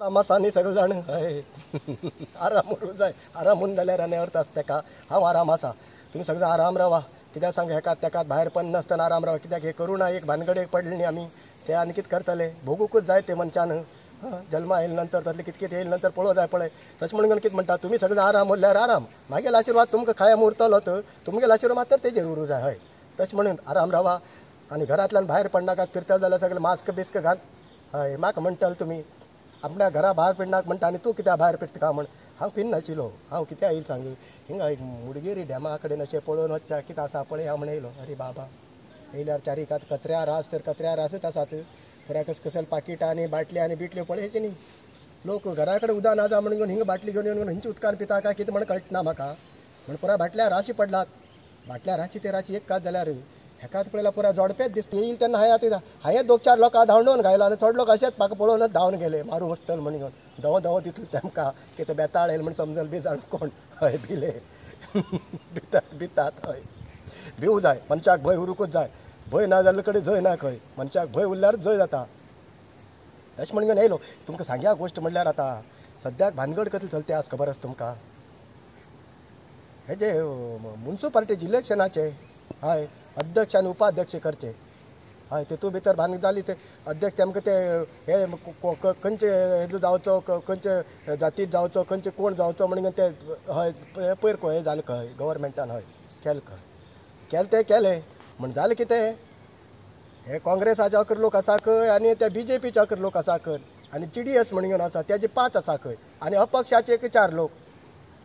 आराम आसा न्ही सगळे जाण? हय, आराम उरूं जाय. आराम उरून जाल्यार आनी अर्थ आसा तेका. हांव आराम आसा, तुमी सगळे आराम रावा. कित्याक सांग, हेका तेका भायर पडनासतना आराम रावा. कित्याक हे करुणा एक भानगडेक पडली न्ही आमी, ते आनी कितें करतले, भोगूकूच जाय ते मनशान. जल्मा येयले नंतर तसले कित कितें येयले नंतर पळोवं जाय पळय. तशें म्हणून कितें म्हणटा, तुमी सगळे आराम उरल्यार आराम, मागेलो आशिर्वाद तुमकां कायम उरतलो, तर तुमगेलो आशिर्वाद मात्र तेजेर उरूं जाय. हय, तशें म्हणून आराम रावा आनी घरांतल्यान भायर पडनाकात. फिरतले जाल्यार सगळे मास्क बिस्क घाल. हय, म्हाका म्हणटले तुमी आपल्या घरा भायर पिडनाक म्हणटा, आनी तूं कित्याक भायर पिडटा म्हण. हांव पिन्नाशिल्लो, हांव कित्याक येयलें सांग, हिंगा एक मुडगेरी डॅमा कडेन अशें पळोवन वचच्या कितें आसा पळय हांव म्हण येयलो. अरे बाबा, येयल्यार चारी कात कचऱ्या रास, तर कचऱ्या रासच आसात. पुराय कस कसल पाकिटां आनी बाटली आनी बिटल्यो पळयचे न्ही. लोक घरा कडेन उदक ना जा म्हणून हिंगा बाटली घेवन येवन हिंचे उदकान पिता काय कितें म्हण कळना म्हाका. म्हण पुराय बाटल्या राशी पडलात. बाटल्या राशी ते राशी एक कात जाल्यार हेकाच पळयल्यार पुराय जोडपेच दिसता. येईल तेन्ना हांवें आतां हांवें दोग चार लोकां धांवडोवन घायला आनी थोडे लोक अशेंच म्हाका पळोवनच धांवन गेले, मारूं वचतले म्हण घेवन. धवो धवो दिसलो तेमकां की ते बेताळ येयले म्हण समजल बी जाण कोण. हय, भिले भितात भितात. हय, भिवू जाय मनशाक, भंय उरूंकूच जाय. भंय ना जाल्ले कडेन जंय ना खंय, मनशाक भंय उरल्यार जंय जाता. अशें म्हण घेवन येयलो. तुमकां सांगया गोश्ट म्हणल्यार आतां सद्याक भानगड कसली चलते आसा खबर आसा तुमकां. हे जे मुन्सिपालिटीचे इलेक्शनाचे, हय, अध्यक्ष आनी उपाध्यक्ष करचे. हय, तितू भितर भानगड जाली. ते अध्यक्ष तेमकां ते हे खंयचे हेजो जावचो, खंयचे जातीत जावचो, खंयचे कोण जावचो म्हणून ते हय पयर हें जालें खंय गव्हर्मेंटान. हय, केलें खंय, केलें तें केलें म्हण जालें कितें, हे काँग्रेसाचे अकरा लोक आसा खंय आनी ते बी जे पीचे अकरा लोक आसा खंय आनी जी डी एस म्हणून आसा तेजे 5 आसा खंय आनी अपक्षाचे एक 4 लोक.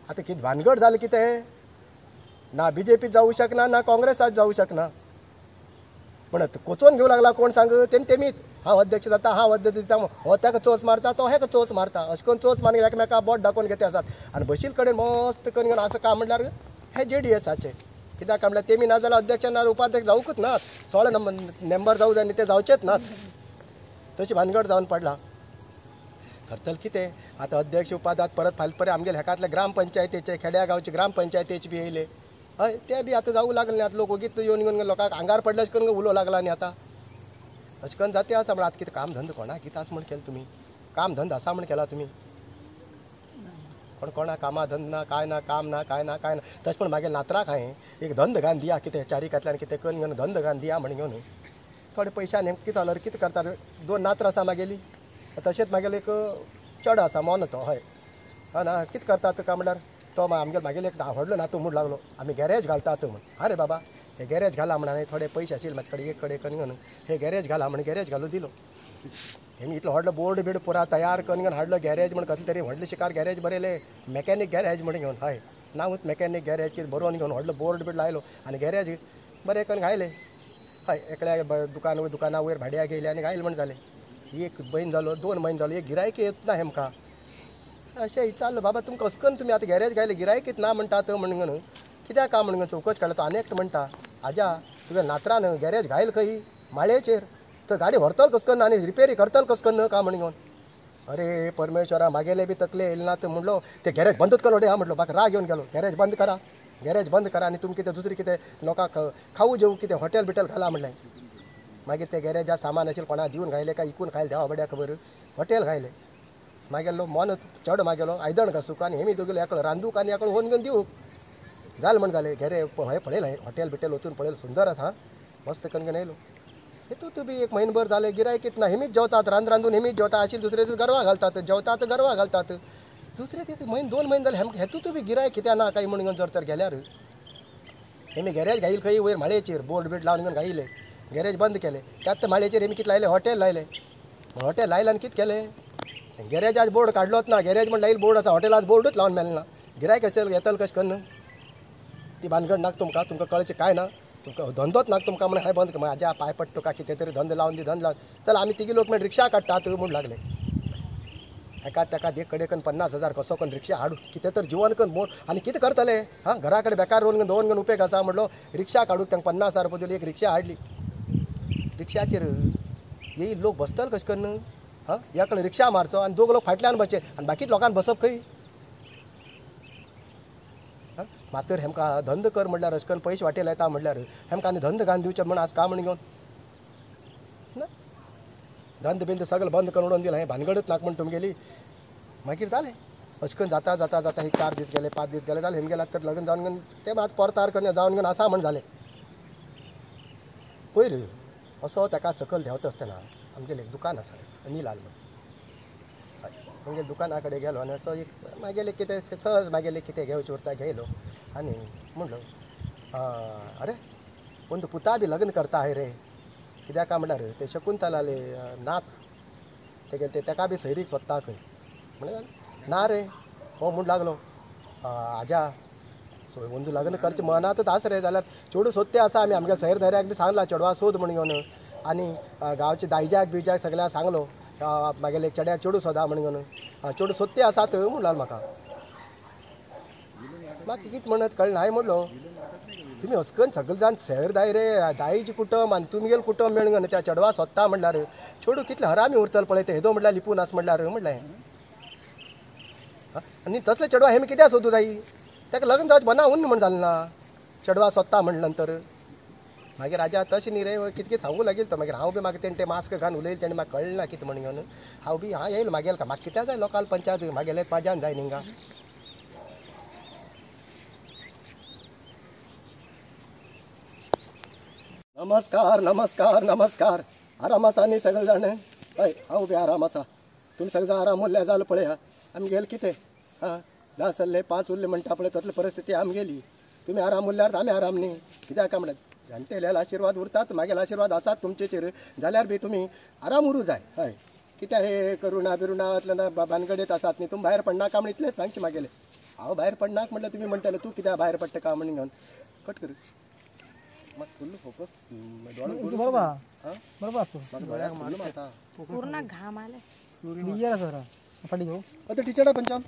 आतां कितें भानगड जालें कितें, ना बी जे पी जावूं शकना ना काँग्रेसाक जावूं शकना. पण कोचोन घेवं लागला कोण सांग, तेमी तेमीच हांव अध्यक्ष जाता, हांव अध्यक्ष जाता, हो ताका चोच मारता, तो हेका चोच मारता, अशें करून चोच मारून एकामेका बोट दाखोवन घेते आसात. आनी बशील कडेन मस्त करून घेवन आसा काय म्हणल्यार हे जे डी एसाचे. कित्याक काय म्हणल्यार तेमी ना जाल्यार अध्यक्ष ना उपाध्यक्ष जावंकूच ना, 16 नंबर मेंबर जावं जाय न्ही, ते जावचेच नात. तशी भानगड जावन पडला. करतले कितें आतां अध्यक्ष उपाध्यक्ष परत फाल्यां परत आमगेले हेकातले ग्रामपंचायतीचे खेड्या गांवचे ग्रामपंचायतीचे बी येयले. हय, ते बी आतां जावूं लागले न्ही. आतां लोक ओगीच येवन येवन लोकांक आंगार पडले अशें करून उलो लागला न्ही आतां. अशें करून जाते आसा. म्हण आतां कितें काम धंदो कोणाक कितें आसा म्हण केलें तुमी, काम धंदो आसा म्हण केला तुमी? कोण कोणा कामां धंदो ना, कांय ना, काम ना, कांय ना, कांय ना. तशें पूण मागीर नातराक हांवें एक धंदो घालून दिया, कितें चारिकांतल्यान कितें करून घेवन धंदो घालून दिया म्हण घेवन थोडे पयशान हें कितें जाल्यार कितें करता. 2 नातरां आसा मागेली, तशेंच मागेलो एक चेडो आसा मोनो तो. हय, हय ना, कितें करता तुका म्हणल्यार तो आमगेलो मागेलो एक व्हडलो नातू म्हूण लागलो, आमी गॅरेज घालतात म्हण. आरे बाबा, हे गॅरेज घाला म्हण हांवें थोडे पयशे आशिल्ले म्हाजे कडेन एक कडेन करून घेवन हे गॅरेज घाला म्हण गॅरेज घालून दिलो. हेमी इतलो व्हडलो बोर्ड बीड पुरा तयार करून घेवन हाडलो गॅरेज म्हण, कसले तरी व्हडले शिकार गॅरेज बरयले, मॅकॅनीक गॅरेज म्हण घेवन. हय, नांवूच मॅकॅनीक गॅरेज कितें बरोवन घेवन व्हडलो बोर्ड बीड लायलो आनी गॅरेज बरें करून घायले. हय, एकल्या दुकान दुकाना वयर भाड्याक घेयले आनी घायले म्हण जालें. 1 म्हयनो जालो, 2 म्हयने जालो, एक गिरायक येत ना हेमकां. अशें विचारलो, बाबा तुमकां अशें करून तुमी आतां गॅरेज घायले गिरायक येत ना म्हणटात म्हण घेवन कित्याक काय म्हण चवकश काडलो. तो आनी एकटो म्हणटा, आजा तुगे नातरान गॅरेज घायल खंय माळयेचेर, तर गाडी व्हरतलो कस करून आनी रिपेरी करतलो कस करून काय म्हण घेवन. अरे परमेश्वरा, मागेले बी तकले येयले ना. तर म्हणलो ते गॅरेज बंदच करून हा म्हणलो, म्हाका राग येवन गेलो. गॅरेज बंद करा, गॅरेज बंद करा आनी तुमी कितें दुसरें कितें लोकांक खावू जेवू कितें हॉटेल बिटेल घाला म्हणलें. मागीर ते गॅरेजा सामान आशिल्लें कोणा दिवन घायलें काय इकून खायलें देवा बड्या खबर, हॉटेल घायलें. मागेलो मोन चेडो मागेलो आयदण घासूंक आनी हेमी दोगेलो एकलो रांदूक आनी एकलो होवन घेवन दिवूंक जालें म्हण जालें. गॅरेज हें पळयलें, हॉटेल बिटेल वचून पळयलें, सुंदर आसा मस्त करून घेवन येयलो. हेतू बी 1 म्हयनो भर जालें गिरायक येत ना. हेमीच जेवतात, रांद रांदून हेमीच जेवता आशिल्ले, दुसरे दीस गरवा घालतात, जेवतात गरवा घालतात. दुसरे दीस म्हयनो 2 म्हयने जाले हेतू बी गिरायक कित्याक ना काय म्हण घेवन जर तर गेल्यार हेमी गॅरेज घायल खंय वयर माळयेचेर बोर्ड बीड लावन घेवन घायले, गॅरेज बंद केलें. त्याच माळयेचेर हेमी कितें लायलें, हॉटेल लायलें. हॉटेल लायलें आनी कितें केलें, गॅरेजाच बोर्ड काडलोच ना. गॅरेज म्हण लायले बोर्ड आसा, हॉटेलाच बोर्डूच लावन मेळना ना. गिरायक कशें येतलें कशें करून ती भानगड नाका तुमकां, तुमकां कळचें कांय ना, तुमकां धंदोच नाका तुमकां म्हण हांवें बंद कर. म्हाज्या पांय पडटा तुका कितें तरी धंदो लावन दी, धंदो लावन. चल आमी तिगी लोक म्हण रिक्षा काडटात म्हूण लागले. एका तेका एक कडेन करून 50,000 कसो करून रिक्षा हाडू कितें तर जिवन करून मोर आनी कितें करतले. हां, घरा कडेन बेकार रोवन दोन घेवन उपेग आसा म्हणलो. रिक्षा काडूंक तांकां 50,000 रुपया दिली, एक रिक्षा हाडली. रिक्षाचेर येईल लोक बसतले कशें करून. हां, एकलो रिक्षा मारचो आनी दोग लोक फाटल्यान बसचे आनी बाकी लोकांक बसप खंय. हां, मातर हेमकां धंदो कर म्हणल्यार अशें करून पयशे वाटेल येता म्हणल्यार हेमकां आनी धंदो घालून दिवचें म्हण आज काय म्हण घेवन ना. धंद बिंद सगळें बंद करून उडोवन दिलां हें भानगडच नाक म्हण तुमगेली. मागीर जालें अशें करून जाता जाता जाता एक 4 दीस गेले 5 दीस गेले जालें हेमगेला तर लग्न जावन ते मात पोरतार करून जावन आसा म्हण जालें. पयर असो ताका सकयल देंवता आसतना आमगेलें एक दुकान आसा अनिलाल म्हण, आमगेल्या दुकाना कडेन गेलो आनी असो एक मागेलें कितें सहज मागेलें कितें घेवचें उरता घेयलो आनी म्हणलो अरे पूण पुता बी लग्न करता हय रे कित्याक काय म्हणल्यार ते शकुंतलाले नात तेगेले ते ताका बी सैरीक सोदता खंय. म्हणलें ना रे हो म्हूण लागलो आजा सो अंदू लग्न करचें मनांतच आसा रे जाल्यार चेडूं सोदते आसा आमी आमगे सैर धैर्याक बी सांगला चेडवा सोद म्हण घेवन आनी गांवचे दायज्याक बिजाक सगळ्यांक सांगलो मागेले चेड्याक चेडूं सोदा म्हण घेवन चेडूं सोदते आसात म्हूण लागलो म्हाका. म्हाका कितें म्हणत कळना हांवें म्हणलो तुमी हसकन सगळे जाण सैर दायरे दायज कुटुंब आनी तुमगेलें कुटुंब मेळून घेवन त्या चेडवा सोदता म्हणल्यार चेडूं कितलें हरामी उरतलें पळय तें हेदो म्हणल्यार लिपून आस म्हणल्यार म्हणलें आनी तसलें चेडवा हें कित्याक सोदूं जाय ताका लग्न जावचें बना उन्न म्हण जालें ना चेडवा सोदता म्हणलें नंतर. मागीर राजा तशें न्ही रे कितें कितें सांगूं लागील तो. मागीर हांव बी मागीर तेणें तें मास्क घालून उलयलें तेणें म्हाका कळ्ळें ना कितें म्हण घेवन हांव बी हांव येयलो मागेल का म्हाका कित्याक जाय लोकाल पंचायत मागेले पाजान जाय न्ही. नमस्कार नमस्कार नमस्कार. आराम आसा न्ही सगळे जाण? हय हांव बी आराम आसा. तुमी सगळे जाण आराम उरल्या जालें पळया आमगेलें कितें आं 10 सरले 5 उरले म्हणटा पळय तसली परिस्थिती आमगेली. तुमी आराम उरल्यार आमी आराम न्ही कित्याक काय म्हणल्यार जाणटेल्याले आशिर्वाद उरतात मागेले आशिर्वाद आसात तुमचेचेर जाल्यार बी तुमी आराम उरूं जाय. हय कित्याक हे करुणा बिरुणा असले ना भानगडीत आसात न्ही तुमी भायर पडनाका म्हण इतलेंच सांगचें मागेलें. हांव भायर पडनाक म्हणल्यार तुमी म्हणटले तूं कित्याक भायर पडटा काय म्हण घेवन कट कर. फुल फोकस बरोबर पूर्ण घाम आले क्लियर सर. टीचर पंचाम.